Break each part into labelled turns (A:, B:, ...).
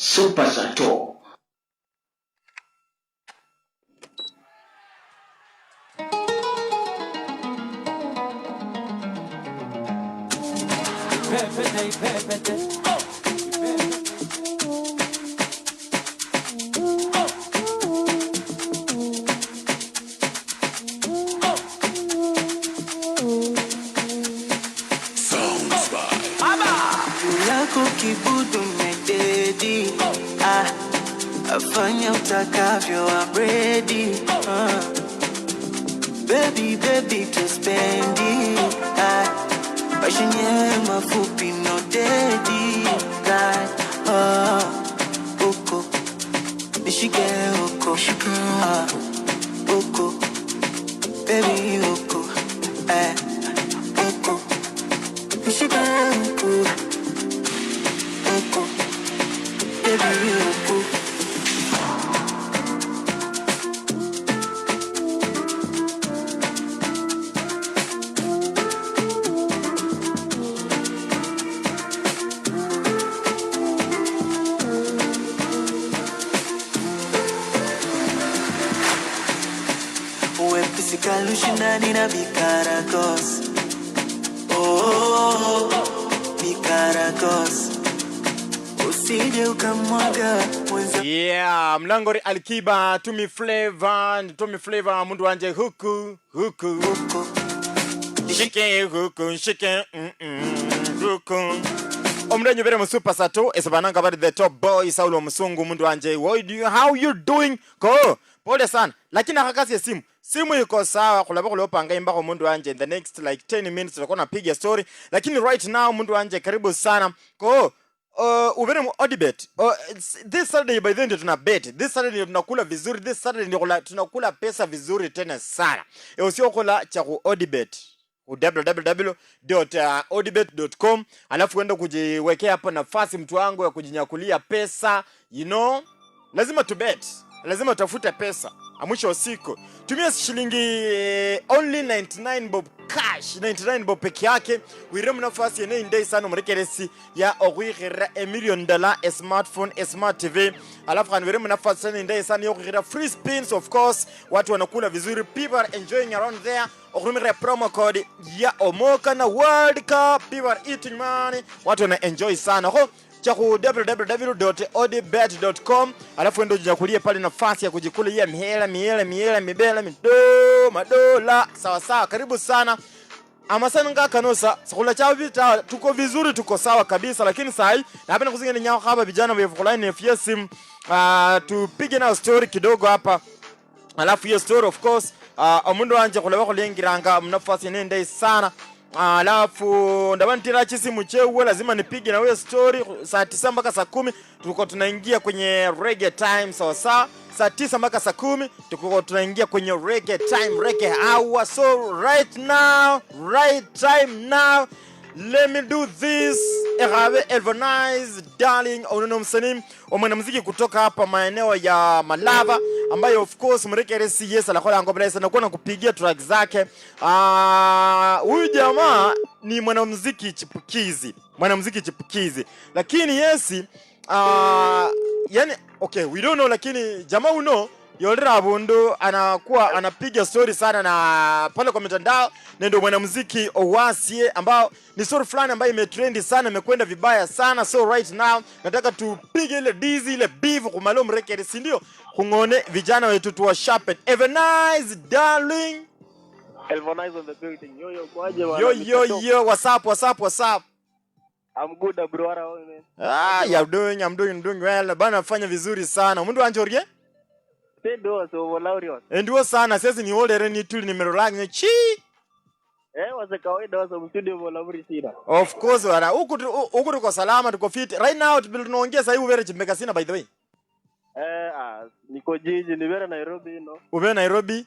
A: Super Sato.
B: Yako kibudu mededi, ah, afanya utakavyo, I'm ready, ah. Baby, baby, tuspendi, ah, maisha yenyewe mafupi, no dedi like, ah, uko nishike huko, ah, uko baby uko, eh, uko nishike huko, uko baby uko. Wepesi kalushindani na bikaragos. Oh, bikaragos. Usije ukamwaga mwenza.
C: Yeah, mlangori Alikiba, Tumi Flavor, Tumi Flavor, mundu wanje huku huku.
B: Huko.
C: Shike huku shike huku. Omrenyo bere mu Super Sato esabananga bari the top boy Saulo Musungu, mundu wanje, what do you, how you doing? Ko pole sana, lakini akakasi ya simu, simu iko sawa, kulaba kulopanga imbako mundu wanje, in the next like 10 minutes tutakuwa napiga story, lakini right now mundu wanje, karibu sana ko ubere mu Odibet. This Saturday by then ndio tuna bet. This Saturday ndio tunakula vizuri. This Saturday ndio tunakula pesa vizuri tena sana. E usio kula cha ku Odibet ku www.odibet.com, alafu uende kujiwekea hapo nafasi mtu wangu ya kujinyakulia pesa, you know? Lazima tu bet. Lazima utafute pesa. Mwisho wa siku tumia shilingi only 99 bob cash, 99 bob peke yake, wiremu nafasi ene indei sana murekeresi ya okhwikhira $1 million, a smartphone, a smart TV, alafu khandi wiremu nafasi ene indei sana yokhwikhira free spins. Of course watu wanakula vizuri, people are enjoying around there. Okhurumira promo code ya Omoka na World Cup, people are eating money, watu wana enjoy sana ho cha ku www.odibet.com, alafu ndo jinyakulie pale nafasi ya kujikulia mihela mihela mihela mibela mido madola sawa sawa. Karibu sana amasani ngakanosa sikula chao vita, tuko vizuri, tuko sawa kabisa, lakini sahi napenda kuzinga nyao hapa vijana wefu kulaini ya simu, tupige nao story kidogo hapa, alafu hiyo story of course, omundu wanje khulaba khulengiranga mnafasi nende sana, alafu ndaba ntira chisimu chewe, lazima nipige na huyo story saa 9 mpaka saa 10 tuko tunaingia kwenye reggae time sawa sawa. Saa 9 mpaka saa 10 tuko tunaingia kwenye reggae time, reggae hour. So right now, right time now, let me do this. Erabe Elvonize Darling, unono msanii wa mwanamuziki kutoka hapa maeneo ya Malava, ambayo of course mrekeresi yes alakhola ngobla sana kuwa kupigia track zake. Huyu jamaa ni mwanamuziki chipukizi, mwanamuziki chipukizi, lakini yesi yani okay we don't know, lakini jamaa uno yolera abundu anakuwa anapiga story sana na pale kwa mitandao, na ndio mwanamuziki Owasie ambao ni story fulani ambayo imetrendi sana, imekwenda vibaya sana. So right now nataka tupige ile dizi ile beef kwa Malom Record, si ndio? Kungone vijana wetu tuwa sharpen. Evanize Darling.
D: Elvonize on the building. Yo yo, kwaje bwana?
C: Yo yo yo, what's up, what's up, what's up?
D: I'm good bro, how are you man?
C: Ah, you're doing, I'm doing, doing well. Bana fanya vizuri sana. Mundu wanje orye?
D: Ndio so Laurion.
C: Ndio sana sasa ni olere ni tuli ni merolage ni chi.
D: Wase kawaida wase studio vola sina.
C: Of course bana, huku huku tuko salama, tuko fit. Right now tunaongea sasa hivi ubere chimbeka sina by the way.
D: Niko jiji, ni Nairobi ino.
C: Ubere Nairobi?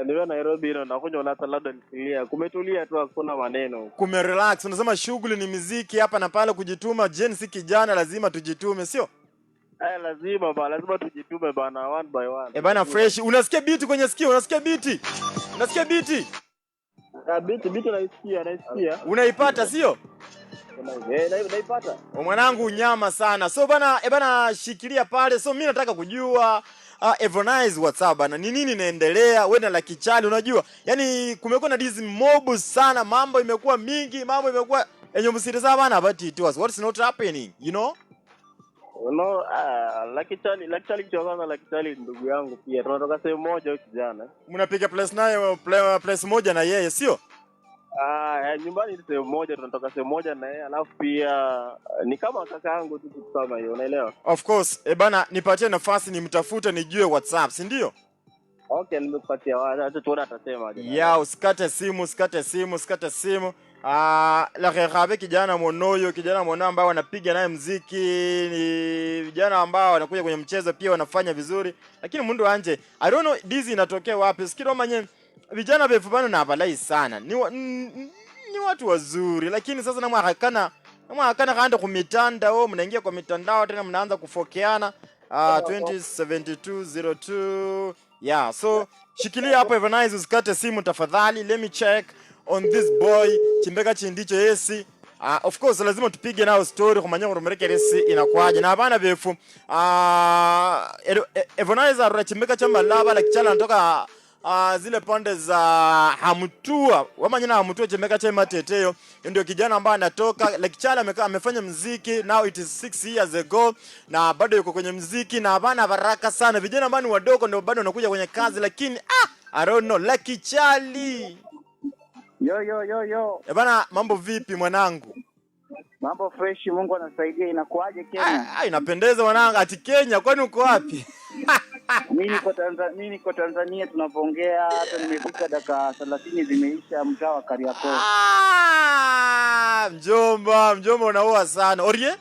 D: Niwe Nairobi ino nakunywa lata labda nitulia. Kumetulia tu hakuna maneno.
C: Kumerelax, unasema shughuli ni muziki hapa na pale kujituma. Gen Z kijana lazima tujitume, sio?
D: Lazima ba, lazima tujitume bana, one by one.
C: Bana fresh. Unasikia beat kwenye sikio? Unasikia beat? Unasikia beat?
D: Beat naisikia, naisikia.
C: Unaipata sio?
D: Eh, naipata.
C: Mwanangu unyama sana. So bana, bana shikilia pale. So mimi nataka kujua Evonize, what's up bana? Ni nini inaendelea? Wewe na Lucky Charlie unajua? Yaani kumekuwa na dizi mob sana, mambo imekuwa mingi, mambo imekuwa enye msiriza bana, but it was what's not happening, you know?
D: No, Lucky Charlie, Lucky Charlie kitu ya kwanza, Lucky Charlie ndugu yangu pia. Tunatoka sehemu moja huyu kijana.
C: Mnapiga place naye place moja na yeye, sio?
D: Nyumbani ni sehemu moja, tunatoka sehemu moja na yeye, alafu pia ni kama kaka yangu tu, kitu kama hiyo, unaelewa?
C: Of course, bana nipatie nafasi nimtafute nijue what's up, si ndio?
D: Okay, nimekupatia. Acha tuone atasema aje.
C: Ya, usikate simu, usikate simu, usikate simu. La kijana Monoyo, kijana Monoyo ambao wanapiga naye mziki, ni vijana ambao wanakuja kwenye mchezo pia wanafanya vizuri. Lakini mundu anje, I don't know dizi inatokea wapi. Sikiro manye vijana befu bano na abalai sana. Ni watu wazuri, lakini sasa namwakana kanda ku mitandao, mnaingia kwa mitandao tena mnaanza kufokeana. 207202, yeah, so shikilia hapo Evanize, usikate simu tafadhali. Let me check on this boy chimbeka chindicho yesi. Of course lazima tupige nao story kumanya kurumerekeresi inakwaje na abana befu. Evanize arura chimbeka cha malaba la kichala anatoka zile pande za Hamtua, wamanyina Hamtua chembeka cha Mateteyo ndio kijana ambaye anatoka Lekichala. Amefanya mziki now it is 6 years ago na bado yuko kwenye mziki na bana baraka sana. Vijana ambao ni wadogo ndio bado wanakuja kwenye kazi, lakini I don't know. Lucky Charlie.
A: Yo yo yo yo.
C: Bana, mambo vipi mwanangu?
A: Mambo fresh, Mungu anasaidia. Inakuaje Kenya?
C: Inapendeza mwanangu. Ati Kenya, kwani uko wapi?
A: Mimi niko Tanzania tunapoongea, hata nimefika dakika 30 zimeisha, mtaa wa Kariakoo.
C: Ah, mjomba, mjomba unaua sana. Orie?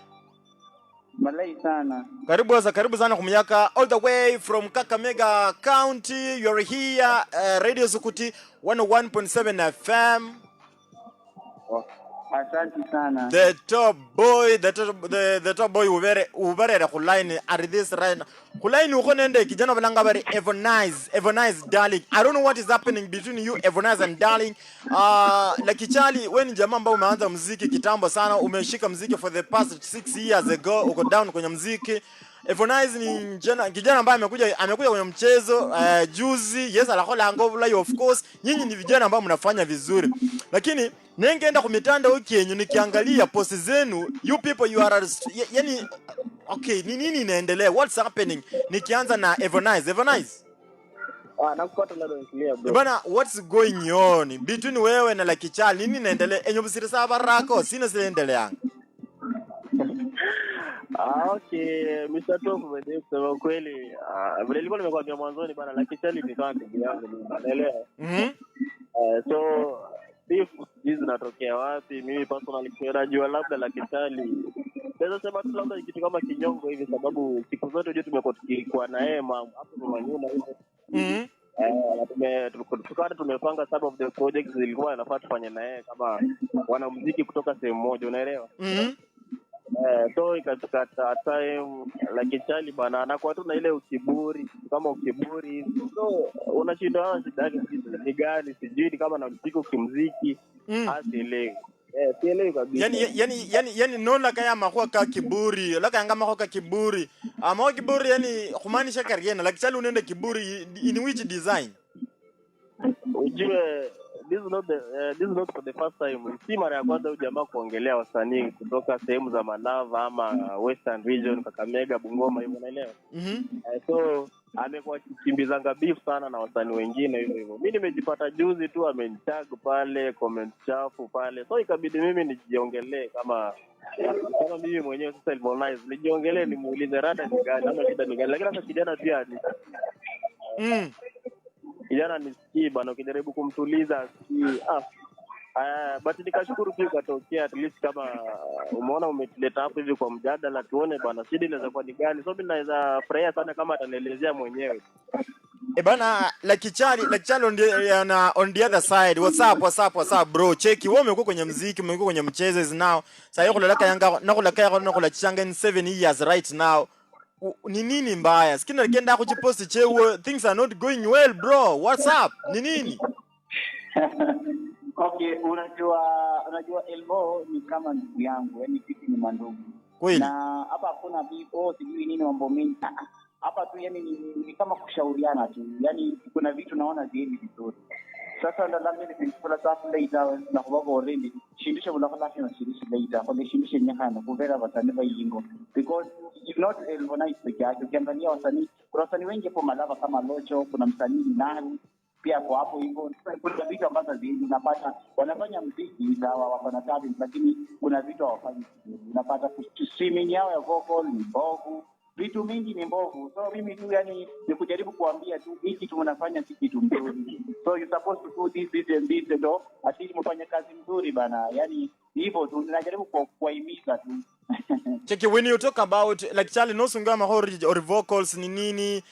A: Malai sana.
C: Karibu sasa, karibu sana kumyaka all the way from Kakamega County. You're here Radio Sukuti 101.7 FM.
A: Oh, asante sana.
C: The top boy, the top boy uberere ku line at this right now. Ku line uko nende kijana balanga bari Evonize, Evonize darling. I don't know what is happening between you Evonize and darling. Lucky Charlie, wewe ni jamaa ambao umeanza muziki kitambo sana, umeshika muziki for the past 6 years ago, uko down kwenye muziki. Evonize ni kijana ambaye amekuja kwenye mchezo juzi. Yes, alakola ngobula, of course. Nyinyi ni vijana ambao mnafanya vizuri. Lakini ningeenda kwa mitandao yenyu nikiangalia posti zenu, you people you are yani okay, ni nini inaendelea? What's happening? Nikianza na Evonize. Evonize.
D: Nakupata loud and clear, bro.
C: Bana, what's going on between wewe na Lucky Charlie? Nini inaendelea? Enyo busiri barako, sina siendelea.
D: Okay, Mr. Top mwenyewe kusema kweli, vile nilikuwa nimekuambia mwanzoni bana, Lucky Charlie ni kama ndugu yangu mimi, unaelewa?
C: Mhm.
D: So beef sijui zinatokea wapi. Mimi personally najua labda Lucky Charlie, naweza sema tu labda ni kitu kama kinyongo hivi, sababu siku zote unajua tumekuwa tukikuwa na yeye hapo nyuma nyuma hivi. Eh, na tukawa tumepanga some of the projects zilikuwa inafaa tufanye na yeye kama wanamuziki kutoka sehemu moja, unaelewa?
C: Mhm.
D: Eh, so ikafika time Lucky Charlie bana anakuwa tu na ile ukiburi, kama ukiburi hivi. So unashindwa shida yake sijui ni gani, sijui ni kama namziki ukimziki. Sielewi. Eh, sielewi kabisa.
C: Yani nola kaya makhuwa ka kiburi, laka yanga makhuwa ka kiburi, amakhuwa kiburi, yani kumaanisha kariena Lucky Charlie unende kiburi in which design?
D: Ujue this is not for the first time. Si mara ya kwanza huyu jamaa kuongelea wasanii kutoka sehemu za Malava ama Western Region, Kakamega, Bungoma hivyo, unaelewa?
C: Mhm.
D: So amekuwa akikimbizanga beef sana na wasanii wengine hivyo hivyo. Mi nimejipata juzi tu amenitag pale comment chafu pale, so ikabidi mimi nijiongelee kama mimi mwenyewe sasa Evonize, nijiongelee nimuulize rada ni gani ama shida ni gani, lakini sasa kijana pia ni kijana nisikii bana, ukijaribu kumtuliza asikii. But nikashukuru pia ukatokea, at least kama umeona umetuleta hapo hivi kwa mjadala, tuone bana shida inaweza kuwa ni gani. So mimi naweza furahia sana kama atanielezea mwenyewe.
C: E bana, Lucky Charlie, Lucky Charlie on the other side. What's up, what's up, what's up bro? Cheki, wewe umekuwa kwenye mziki, umekuwa kwenye mchezo is now. Sasa hiyo kulala yanga na kula kaya na kula changa in 7 years right now. Ni nini mbaya? Sikina kenda kuchipost chewe, things are not going well bro. What's up? Ni nini?
A: Okay, unajua Elvo ni kama ndugu yangu, yani sisi ni mandugu.
C: Kweli.
A: Na hapa hakuna vifo, sijui nini mambo mengi. Hapa tu yani ni kama kushauriana tu. Yani kuna vitu naona ziendi vizuri. Sasa ndalambe ni safu later na kuba already shindisha bulakhola na shindisha later kwa shindisha nyakana kuvera wasanii ba yingo because if not Elvonice peke yake, ukiangalia wasanii, kuna wasanii wengi hapo Malava kama Locho, kuna msanii Nani pia kwa hapo hivyo. Kuna vitu ambazo haziendi, unapata wanafanya mziki sawa, wako na talent, lakini kuna vitu hawafanyi vizuri. Unapata streaming yao ya vocal ni mbovu, vitu mingi ni mbovu. So mimi tu yani ni kujaribu kuambia tu hiki kitu mnafanya si kitu mzuri, so you supposed to do this, this and this, ndo at least mfanye kazi mzuri bana. Yani ni hivyo tu, najaribu kuwahimiza tu.
C: Cheki, when you talk about like Charlie nosungama or vocals ni nini,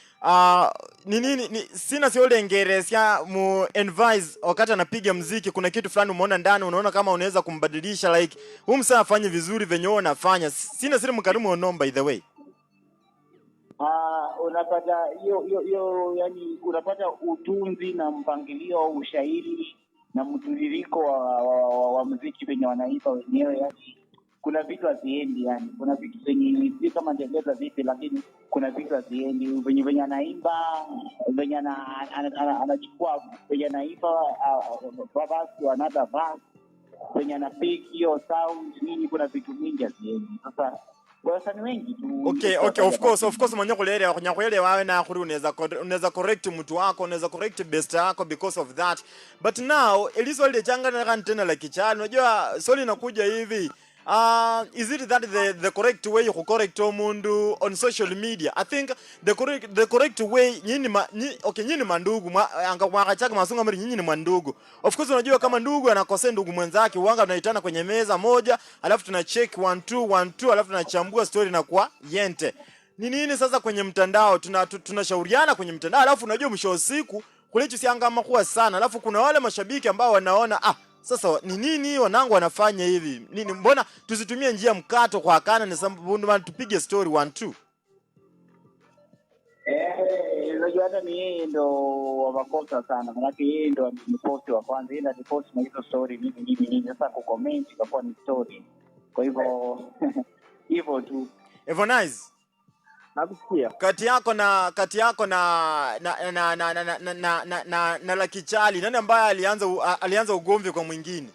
C: ni nini ni, sina siolengeresya mu advise wakati anapiga mziki, kuna kitu fulani umeona ndani, unaona kama unaweza kumbadilisha, like huyu msanii afanye vizuri venye wewe unafanya. Sina siri mkarimu onom, by the way.
A: Unapata hiyo hiyo hiyo, yani unapata utunzi na mpangilio, ushairi na mtiririko wa muziki venye wanaimba wenyewe, yani kuna vitu haziendi, yani kuna vitu zenye sijui kama nitaeleza vipi, lakini kuna vitu haziendi venye anaimba, venye anachukua venye anaimba verse to another verse, venye anapick hiyo sound nini, kuna vitu mingi haziendi. Sasa kwa wasanii wengi tu.
C: Okay, of course mwenye kuelewa kunyakuelewa wewe na kuri unaweza correct mtu wako, unaweza correct best yako because of that. But now eliso ile changa na tena like chali, unajua swali inakuja hivi, is it that the correct way ku correct omundu on social media? I think the correct way, nyinyi ma, nyi, okay, nyinyi ni mandugu anga mwakachaka masunga mri, nyinyi ni mandugu. Of course unajua kama ndugu anakosea ndugu mwenzake, uwanga tunaitana kwenye meza moja, alafu tuna check 1 2 1 2, alafu tunachambua story na kwa yente ni nini. Sasa kwenye mtandao tunashauriana kwenye mtandao, alafu unajua mwisho wa siku kule siangama kuwa sana, alafu kuna wale mashabiki ambao wanaona, ah, sasa ni nini wanangu wanafanya hivi nini, mbona tusitumie njia mkato kwa akana ni sababu tupige story 1 2.
A: Eh, unajua hata ni yeye ndo wa makosa sana, manake yeye ndo aliniposti wa kwanza, yeye ndo aliposti na hizo story nini nini nini. Sasa kucomment ikakuwa ni story, kwa hivyo hivyo tu.
C: Evonize.
D: Nakusikia.
C: Kati yako na Lucky Charlie, nani ambaye alianza ugomvi kwa mwingine?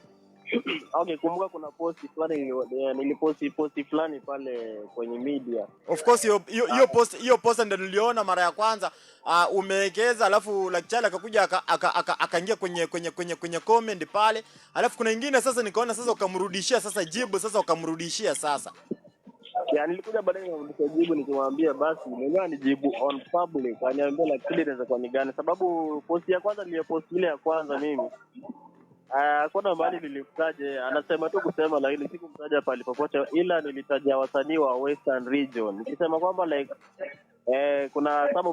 D: Okay, kumbuka kuna posti fulani niliposti posti fulani pale kwenye media.
C: Of course hiyo post ndio niliona mara ya kwanza, umewekeza, alafu Lucky Charlie akakuja akaingia kwenye comment pale, alafu kuna ingine sasa nikaona sasa ukamrudishia sasa jibu, sasa ukamrudishia sasa.
D: Ya, nilikuja baadaye nikamrudishia jibu nikimwambia basi mwenyewe anijibu on public, aniambia lakini inaweza kuwa ni gani, sababu posti ya kwanza niliyoposti ile ya kwanza mimi, hakuna mahali nilimtaja, anasema tu kusema, lakini sikumtaja pale popote, ila nilitaja wasanii wa Western Region nikisema kwamba like kuna some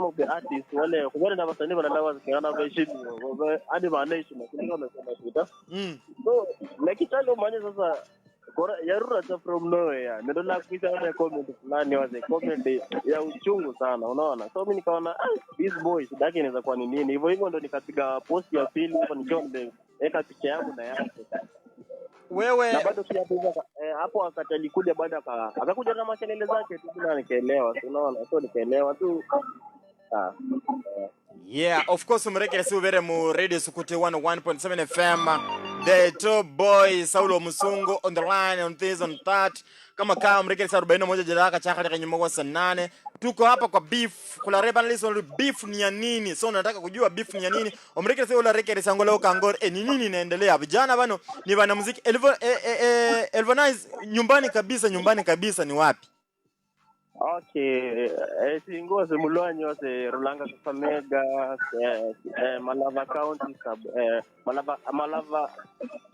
D: of the artists wale kuona na wasanii wanadawa zikiana heshima hadi maanaishi lakini wamesema tuta so like italo manye sasa yarura cha from nowhere ndio kuita wale comment fulani waze comment ya uchungu sana, unaona. So mimi nikaona, ah, this boy shida yake inaweza kuwa ni nini. Hivyo hivyo ndo nikapiga post ya pili hivyo nikiwa nimeweka picha yangu na yake
C: Wewe
D: na bado pia hapo hivyo, hapo wakati alikuja bado akakuja na makelele zake tu, na nikaelewa, si unaona, so nikaelewa tu, ah.
C: Yeah, of course umurekere si ubere mu Radio Sukuti 101.7 FM. The top boy Saulo Musungu on the line on this on that. Kama kama mrekere saa 41 jalaka chakali kwenye mwa saa 8. Tuko hapa kwa beef. Kula reba listen, beef ni ya nini? So nataka kujua beef ni ya nini. Omrekere si ula rekere sangolo kangor ni nini inaendelea? Vijana bano ni bana muziki. Elvo Elvonize, nyumbani kabisa, nyumbani kabisa ni wapi?
D: Okay, singo se mulwanyi wase Rulanga Kakamega, Malava County sub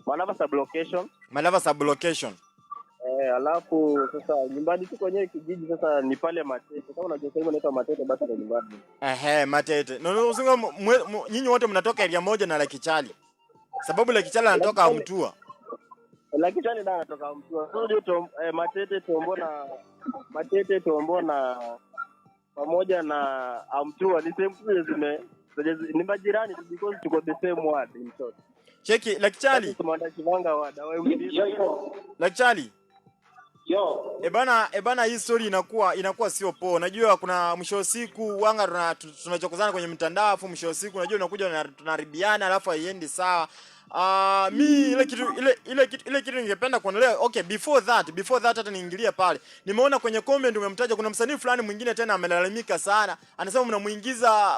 D: Malava sub location.
C: Malava sub location.
D: Alafu sasa nyumbani tu kwenyewe kijiji sasa ni pale Matete. Kama unajua sehemu inaitwa Matete, basi ndio nyumbani.
C: Ehe, Matete. No, no, usingo nyinyi wote mnatoka area moja na Lucky Charlie. Sababu Lucky Charlie anatoka Mtua.
D: Lucky Charlie na anatoka Mtua. So ndio Matete Tombo na Matete Tombo na pamoja na Amtua ni sehemu tu zenye ni majirani tu because tuko the same ward in short.
C: Cheki Lucky Charlie,
D: Tumandachivanga wada wewe.
A: Yo yo.
C: Lucky Charlie.
A: Yo.
C: Ebana, hii story inakuwa sio poa. Unajua kuna mwisho wa siku wanga tunachokozana kwenye mtandao, afu mwisho wa siku unajua unakuja tunaharibiana, alafu haiendi sawa. Mi ile kitu ningependa kuonelea. Okay, before that hata niingilie pale. Nimeona kwenye comment umemtaja, kuna msanii fulani mwingine tena amelalamika sana. Anasema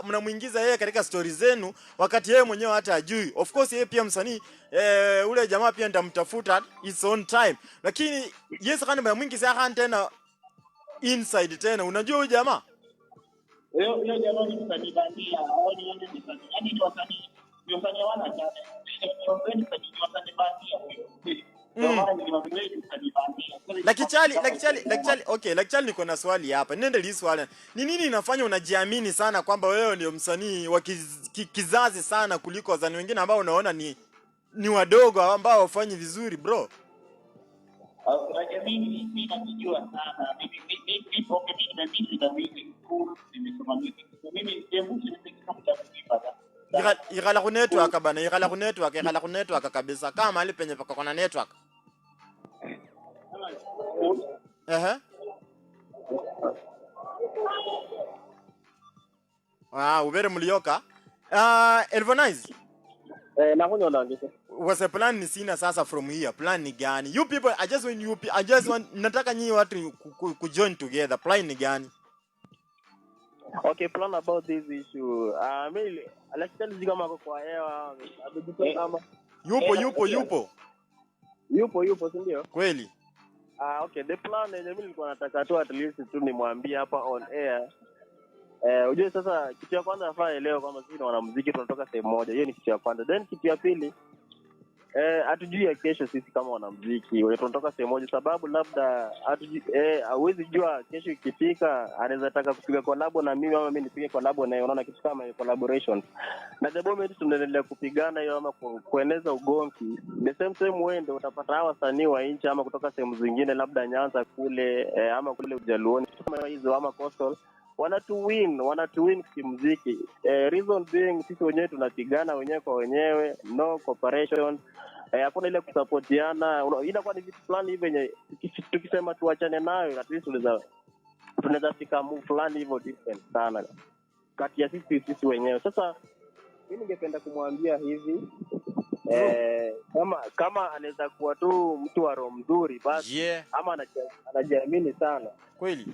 C: mnamuingiza yeye katika story zenu wakati yeye mwenyewe hata hajui. Of course yeye pia msanii, ule jamaa pia nitamtafuta its own time. Lakini yes, kani mara mwingi sana tena inside tena. Unajua huyu jamaa?
A: Huyo jamaa ni msanii bandia, hao ni wote ni msanii. Yaani ni wasanii hawana chana. Ni wasanii bandia huyo. Ndio maana nilimwambia ni msanii bandia.
C: Lucky Charlie, Lucky Charlie, Lucky Charlie, okay, Lucky Charlie, niko na swali hapa. Nende hili swali. Ni nini inafanya unajiamini sana kwamba wewe ndio msanii wa kizazi sana kuliko wasanii wengine ambao unaona ni wadogo ambao hawafanyi vizuri, bro?
A: Unajua mimi najijua sana. Mimi okay, mimi nime music school, nimesoma music. So mimi jambo kitu cha kuimba.
C: Ikhala ku network bana, ikhala ku network, ikhala ku network kabisa. Kama mahali penye pako kuna network. Ehe. Ah, ubere mulioka. Ah, Elvonize.
D: Eh, nakunywa ndise.
C: What's the plan ni sina sasa from here? Plan ni gani? You people, I just want, nataka nyinyi watu ku join together. Plan ni gani?
D: Okay, plan about this issue. Ah, mimi Lucky kama ako kwa hewa, amejitoa kama
C: Yupo,
D: Eh,
C: yupo, yupo.
D: Yupo, yupo, si ndio?
C: Kweli.
D: Ah, okay, the plan yenye mimi nilikuwa nataka tu at least tu nimwambie hapa on air. Eh, ujue sasa kitu ya kwanza nafaa elewe kwamba sisi ni wanamuziki, tunatoka sehemu moja. Hiyo ni kitu ya kwanza. Then kitu ya pili, hatujui ya kesho sisi kama wanamuziki wenye tunatoka sehemu moja, sababu labda hatujui, hauwezi jua kesho ikifika anaweza taka kupiga collab na mimi ama mimi nipige collab na yeye, unaona kitu kama hiyo collaboration. Na the moment tunaendelea kupigana hiyo ama kueneza ugomvi, the same same way ndio utapata hawa wasanii wa nchi ama kutoka sehemu zingine, labda Nyanza kule, ama kule Ujaluoni, kitu kama hizo ama Coastal, wanatu win kimuziki. Reason being sisi wenyewe tunapigana wenyewe kwa wenyewe, no cooperation, hakuna ile kusapotiana. Inakuwa ni vitu fulani hivi yenye tukisema tuachane nayo, at least tunaweza fika move fulani hivyo different sana kati ya sisi wenyewe. Sasa mi ningependa kumwambia hivi, kama anaweza kuwa tu mtu wa roho mzuri basi, ama anajiamini sana,
C: Kweli.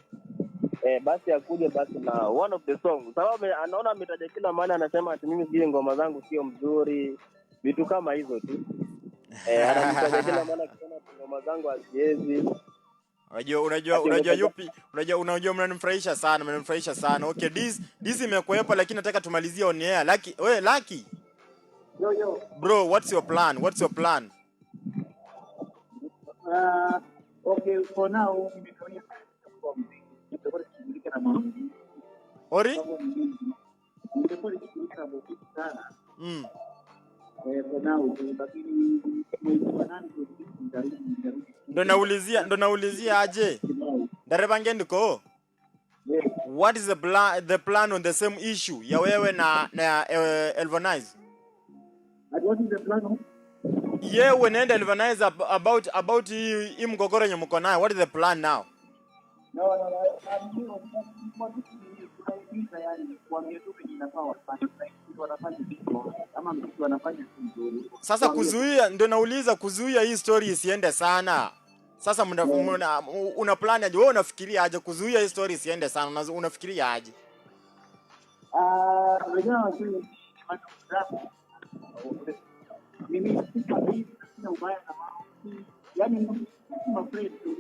D: Basi akuje basi na one of the song, sababu anaona ametaja kila mahali, anasema ati mimi sijui ngoma zangu sio mzuri, vitu kama hizo tu. Ananitaja kila mahali akisema ati ngoma zangu haziwezi.
C: Unajua
D: Ati
C: unajua
D: ngoma
C: yupi, unajua mnanifurahisha sana, mnanifurahisha sana. Okay, this imekuwepo, lakini nataka tumalizie on air. Lucky, we Lucky.
A: Yo yo.
C: Bro, what's your plan? What's your plan?
A: Okay, for now nimekawia kwa muziki. Nitakuwa nikishughulika na muziki.
C: Ori?
A: Sababu nimekuwa nikishughulika na muziki sana. For now tu, lakini mwezi wa 8 nitarudi.
C: Ndo naulizia aje? Ndareba ndiko.
A: Yeah.
C: What is the plan on the same issue ya wewe na Elvonize?
A: And what is the plan?
C: Yewe nenda Elvonize about hii mgogoro yenye mko nayo. What is the plan now?
A: No. Kwa tu tunahimiza, yani kuambia tu venye inafaa wafanye. Kitu wanafanya kitu ama mtu wanafanya si nzuri.
C: Sasa
A: Kuambia
C: kuzuia, ndo nauliza, kuzuia hii story isiende sana. Sasa una plan aje? Wewe unafikiria aje kuzuia hii story isiende sana? Unafikiria aje?
A: Ah, wenyewe wazee ni watu zangu. Mimi sina ubaya na wao. Yaani sisi ma friends tu,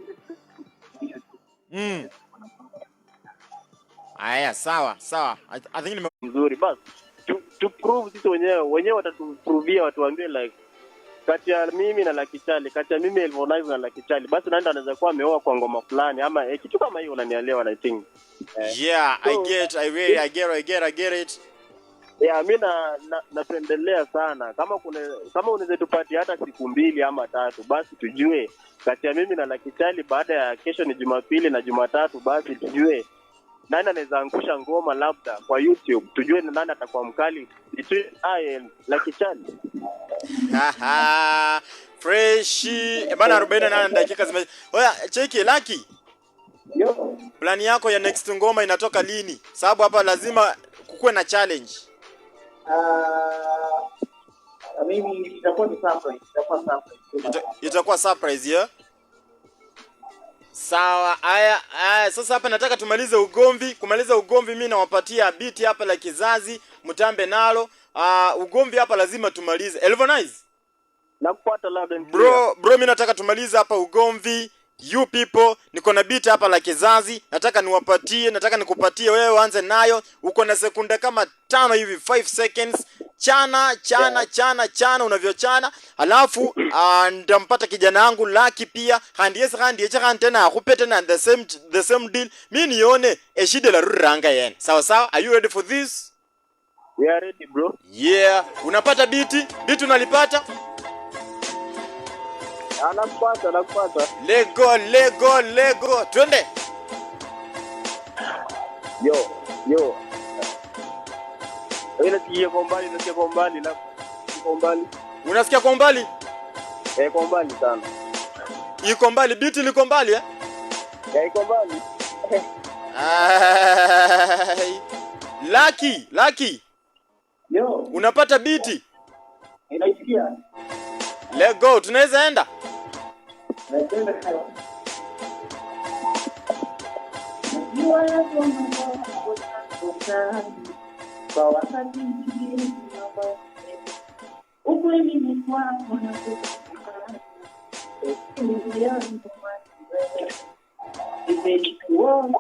A: ile tu.
C: Aya, sawa, sawa. I think nime
D: Mzuri basi tu prove sisi wenyewe wenyewe, watatupruvia, watuambie like kati ya mimi na Lucky Charlie, kati ya mimi Elvonize na Lucky Charlie, basi nani anaweza kuwa ameoa kwa ngoma fulani ama kitu kama hiyo, unanielewa I think.
C: Yeah, I get, I really, I get it.
D: Yeah, mi na napendelea sana kama unaweza tupatia hata siku 2 ama 3, basi tujue kati ya mimi na Lucky Charlie, baada ya kesho ni Jumapili na Jumatatu, basi tujue nani anaweza angusha ngoma labda kwa YouTube, tujue ni nani atakuwa mkali between I and Lucky Charlie.
C: Haha, fresh. E bana, 48 dakika zime. Oya, cheki Lucky.
A: Yo.
C: Plani yako ya next ngoma inatoka lini? Sababu hapa lazima kukuwe na challenge.
A: Mimi itakuwa ni surprise, itakuwa surprise.
C: Itakuwa surprise, yeah? Sawa, haya haya, sasa hapa nataka tumalize ugomvi. Kumaliza ugomvi, mimi nawapatia beat hapa la kizazi, mtambe nalo. Ugomvi hapa lazima tumalize. Elvonize.
D: Nakupata loud and clear.
C: Bro, bro, mimi nataka tumalize hapa ugomvi. You people, niko na beat hapa la kizazi, nataka niwapatie, nataka nikupatie wewe uanze nayo. Uko na sekunde kama 5 hivi, 5 seconds. Chana, chana, chana, chana unavyochana. Alafu nitampata kijana wangu Lucky pia. Khandi yes khandi eche khandi tena akhupe tena the same deal. Mimi nione eshide la ruranga yene. Sawa sawa, are you ready for this?
D: We are ready, bro.
C: Yeah, unapata beat? Beat unalipata?
D: Nakupata, nakupata.
C: Lego, lego, lego. Twende.
D: Yo, yo. Wewe nasikia kwa mbali, nasikia kwa mbali, la kwa mbali.
C: Unasikia kwa umbali?
D: Eh, kwa mbali sana.
C: Iko mbali, beat liko mbali, eh?
D: Ya, iko mbali.
C: Ai. Lucky, Lucky,
A: Yo,
C: unapata beat?
A: inaisikia.
C: Let go, tunaweza enda.
A: Napenda hayo. Najua yako mambo kwa wakati mwingine mambo. Ukweli ni kwamba nakupenda. Sipendi kuona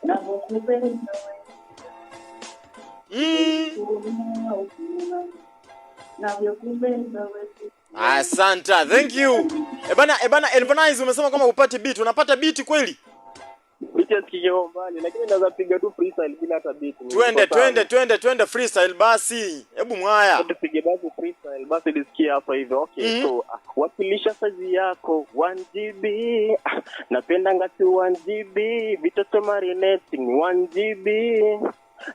A: navyokupenda wewe. Navyokupenda wewe.
C: Asante, thank you. Ebana, ebana, Elvonize, umesema kama upate beat, unapata beat kweli?
D: Beat nasikia kwa mbali, lakini naweza piga tu freestyle bila hata beat.
C: Twende,
D: Niko sawa.
C: twende, twende, twende freestyle basi. Hebu mwaya.
D: Tupige basi freestyle basi nisikie hapa hivyo. Okay, so wakilisha size yako 1 GB. Napenda ngati 1 GB, vitoto marinating 1 GB.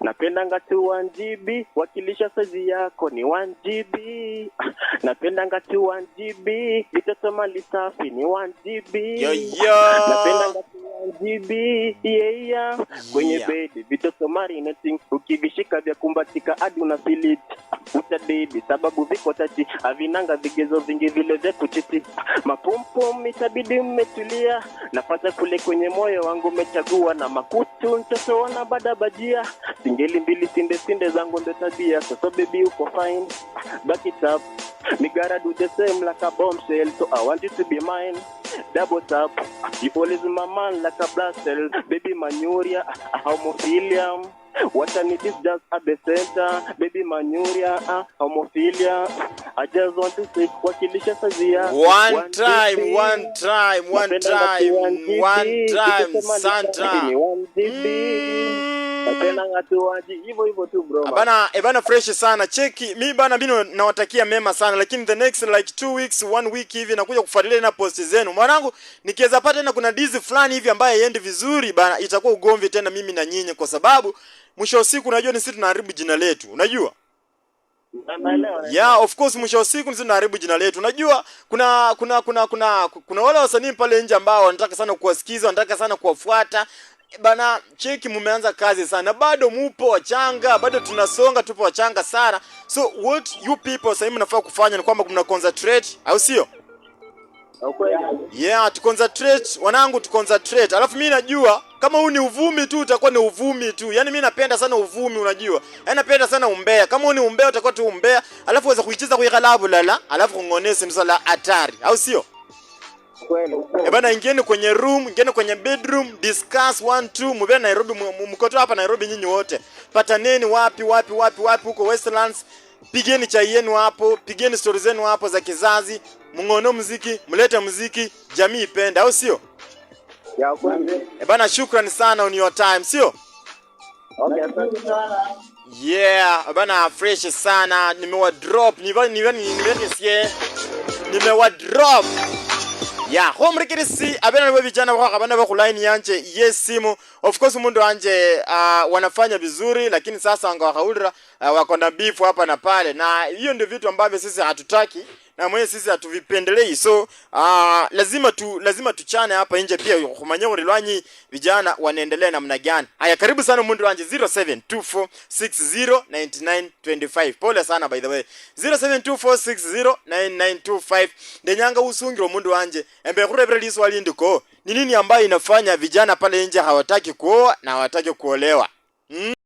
D: Napenda ngati 1 GB, wakilisha size yako ni 1 GB. Napenda ngati 1 GB, vitoto mali safi ni 1 GB.
C: Yo yo.
D: Napenda ngati 1 GB, yeah. Kwenye bedi vitoto marinating, ukivishika vya kumbatika hadi una feel it. Utadedi sababu viko tati, havinanga vigezo vingi vile vya kuchiti. Mapumpum itabidi mmetulia, napata kule kwenye moyo wangu umechagua, na makutu mtoto wana badabajia, singeli mbili sinde sinde zangu ndo tabia. So baby uko fine, back it up. Me gotta do the same like a bombshell, so I want you to be mine. Double tap, you always my man like a blast cell. Baby Manuria, homophilia. What I need is just at the center. Baby Manuria, homophilia. I just want to say, wakilisha size yako.
C: One time, one time, one time, one time, Santa.
D: Napenda ngatu waji hivyo hivyo tu, bro.
C: Bana, ebana, fresh sana. Cheki, mi bana, mimi nawatakia mema sana, lakini the next like 2 weeks, one week hivi nakuja kufuatilia na post zenu. Mwanangu, nikiweza pata tena kuna dizi fulani hivi ambaye haiendi vizuri bana, itakuwa ugomvi tena mimi na nyinyi, kwa sababu mwisho wa siku unajua ni sisi tunaharibu jina letu, unajua?
D: Naelewa.
C: Yeah, of course, mwisho wa siku sisi tunaharibu jina letu. Unajua kuna wale wasanii pale nje ambao wanataka sana kuwasikiza, wanataka sana kuwafuata. Bana, cheki, mumeanza kazi sana, bado mupo wachanga, bado tunasonga, tupo wachanga sana. So what you people sasa hivi mnafaa kufanya ni kwamba mna concentrate, au sio?
D: Kweli.
C: Yeah, tu concentrate wanangu, tu concentrate. Alafu mimi najua kama huu ni uvumi tu utakuwa ni uvumi tu. Yaani mimi napenda sana uvumi, unajua. Yaani napenda sana umbea. Kama huu ni umbea utakuwa tu umbea. Alafu uweza kuicheza kuighalabu lala, alafu kungonese msala hatari, au sio?
D: Kweli.
C: Eh bana, ingieni kwenye room, ingieni kwenye bedroom, discuss one two, mbe Nairobi, mko tu hapa Nairobi nyinyi wote. Pataneni wapi wapi wapi wapi huko Westlands. Pigeni chai yenu hapo, pigeni stori zenu hapo za kizazi, mng'ono muziki, mlete muziki, jamii ipende, au sio?
D: Ya kweli.
C: Eh bana, shukrani sana on your time, sio?
D: Okay, asante.
A: Sana.
C: Yeah, bana, fresh sana. Nimewa drop, nimewa nimewa nimewa nimewa drop. Ya khomrekirisi abena nibo vijana bana ba line yanje yesimu. Of course mundu wanje, wanafanya vizuri, lakini sasa anga wakaulira wako na beef hapa na pale, na hiyo ndio vitu ambavyo sisi hatutaki na mwenye sisi hatuvipendelei. So lazima tuchane hapa nje pia khumanye khuri lwanyi vijana wanaendelea namna gani. Haya, karibu sana mundu wanje, 0724609925. Pole sana, by the way, 0724609925. Ndenyanga usungire mundu wanje embe khurevera liswali ndiko ni nini ambayo inafanya vijana pale nje hawataki kuoa na hawataki kuolewa?